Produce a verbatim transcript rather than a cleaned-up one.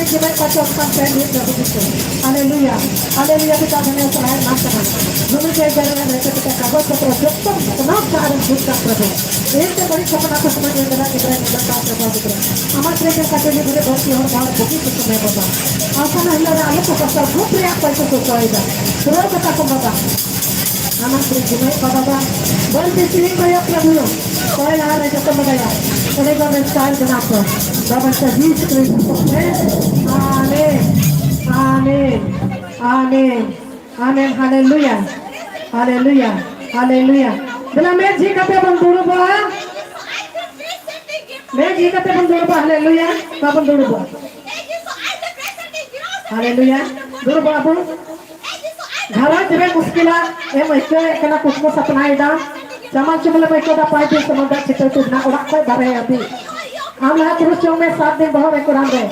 ᱡᱮᱢᱚᱱ ᱯᱟᱪᱚᱠ ᱠᱟᱱ ᱛᱟᱦᱮᱸ ᱱᱤᱭᱟᱹ ᱯᱨᱚᱵᱷᱩ ᱡᱤᱥᱩ᱾ ᱦᱟᱞᱮᱞᱩᱭᱟ, ᱦᱟᱞᱮᱞᱩᱭᱟ, ᱯᱤᱛᱟ ᱫᱷᱚᱱᱭᱚ ᱥᱟᱨᱦᱟᱣ ᱮᱢᱟᱢ ᱠᱟᱱᱟ᱾ ᱡᱩᱢᱤ ᱡᱟᱭᱜᱟ ᱨᱮ ᱨᱮ ᱠᱟᱛᱮ ᱠᱟᱜᱚᱡᱽ ᱯᱚᱛᱨᱚ ᱡᱚᱛᱚ ᱥᱟᱱᱟᱢ ᱥᱟᱦᱟ ᱨᱮ ᱡᱩᱛ ᱠᱟᱜ ᱯᱨᱚᱵᱷᱩ᱾ ᱤᱧ ᱛᱮ ᱵᱟᱹᱲᱤᱡ ᱥᱟᱯᱱᱟ ᱠᱚ ᱥᱚᱢᱚᱭ ᱧᱮᱞ ᱫᱟᱲᱮᱭᱟᱜ ᱜᱤᱫᱽᱨᱟᱹ ᱧᱮᱞ ᱫᱟᱲᱮᱭᱟᱜ ᱠᱟᱱ ᱥᱮ ᱵᱟᱝ ᱜᱤᱫᱽᱨᱟᱹ? ᱟᱢᱟᱜ ᱛᱮ ᱡᱮ ᱠᱟᱴᱮ ᱜᱤᱫᱽᱨᱟᱹ ᱵᱟᱹᱲᱛᱤ ᱦᱚᱲ ᱵᱟᱦᱟᱨ ᱵᱩᱜᱤ ᱠᱚ ᱥᱚᱢᱚᱭ ᱵᱟᱵᱟ᱾ ᱟᱣᱥᱟᱱᱟ ᱦᱤᱞᱳᱜ ᱨᱮ ᱟᱞᱚ ᱠᱚ ᱥᱟᱥᱟᱣ ᱜᱩᱯ ᱨᱮᱭᱟᱜ ᱯᱟᱹᱭᱥᱟᱹ ᱠᱚ ᱠᱚᱭ ᱫᱟ᱾ ᱯᱩᱨᱟᱹ ᱠᱟᱛᱷᱟ ᱠᱚ ᱵᱟᱵᱟ᱾ ᱟᱢᱟᱜ ᱛᱮ ᱡᱩᱢᱤ ᱵᱟᱵᱟ ᱵᱟ᱾ ᱵᱟᱹᱲᱛᱤ ᱥᱤᱨᱤᱧ ᱠᱚ ᱭᱚᱜ ᱯᱨᱚᱵᱷᱩ᱾ ᱠᱚᱭ ᱞᱟᱦᱟ ᱨᱮ ᱡᱚᱛᱚ ᱵᱟᱰᱟᱭᱟ᱾ ᱚᱸᱰᱮ ᱠᱚ ᱨᱮ ᱥᱴᱟᱭᱤᱞ ᱵᱮᱱᱟᱣ ᱠᱚ᱾ ᱵᱟᱵᱟ ᱥᱟᱦᱤᱥ ᱠᱨᱤᱥ ᱠᱚ᱾ ᱟᱢᱮᱱ᱾ ᱟᱢᱮᱱ᱾ ᱟᱢᱮᱱ᱾ ᱟᱢᱮᱱ, ᱦᱟᱞᱮᱞᱩᱭᱟ, ᱦᱟᱞᱮᱞᱩᱭᱟ, ᱦᱟᱞᱮᱞᱩᱭᱟ᱾ ᱫᱮᱞᱟ ᱢᱮᱫ ᱡᱷᱤᱡ ᱠᱟᱛᱮ ᱵᱚᱱ ᱫᱩᱲᱩᱵᱚᱜᱼᱟ᱾ ᱢᱮᱫ ᱡᱷᱤᱡ ᱠᱟᱛᱮ ᱵᱚᱱ ᱫᱩᱲᱩᱵᱚᱜᱼᱟ, ᱦᱟᱞᱮᱞᱩᱭᱟ᱾ ᱵᱟᱵᱚᱱ ᱫᱩᱲᱩᱵᱚᱜᱼᱟ᱾ ᱦᱟᱞᱮᱞᱩᱭᱟ᱾ ᱫᱩᱲᱩᱵᱚᱜᱼᱟ ᱵᱚᱱ᱾ ᱜᱷᱟᱨᱚᱸᱡᱽ ᱨᱮ ᱢᱩᱥᱠᱤᱞᱟ ᱮᱢ ᱟᱹᱭᱠᱟᱹᱣᱮᱫ ᱠᱟᱱᱟ, ᱠᱩᱠᱢᱩ ᱥᱟᱯᱱᱟᱭᱮᱫᱟ, ᱪᱟᱢᱟᱞ ᱪᱩᱢᱟᱹᱞ ᱮᱢ ᱟᱹᱭᱠᱟᱹᱣᱫᱟ, ᱯᱟᱸᱪ ᱫᱤᱱ ᱥᱚᱢᱚᱭ ᱫᱚ ᱪᱷᱤᱴᱟᱹᱣ ᱛᱩᱫ ᱮᱱᱟ ᱚᱲᱟᱜ ᱠᱷᱚᱱ ᱵᱟᱨᱦᱮ ᱦᱟᱹᱵᱤᱡ᱾ ᱟᱢ ᱞᱟᱦᱟ ᱛᱩᱨᱩᱭ ᱪᱚᱝ ᱢᱮ, ᱥᱟᱛ ᱫᱤᱱ ᱵᱚᱦᱚᱜ ᱨᱮ ᱠᱚᱲᱟᱢ ᱨᱮ᱾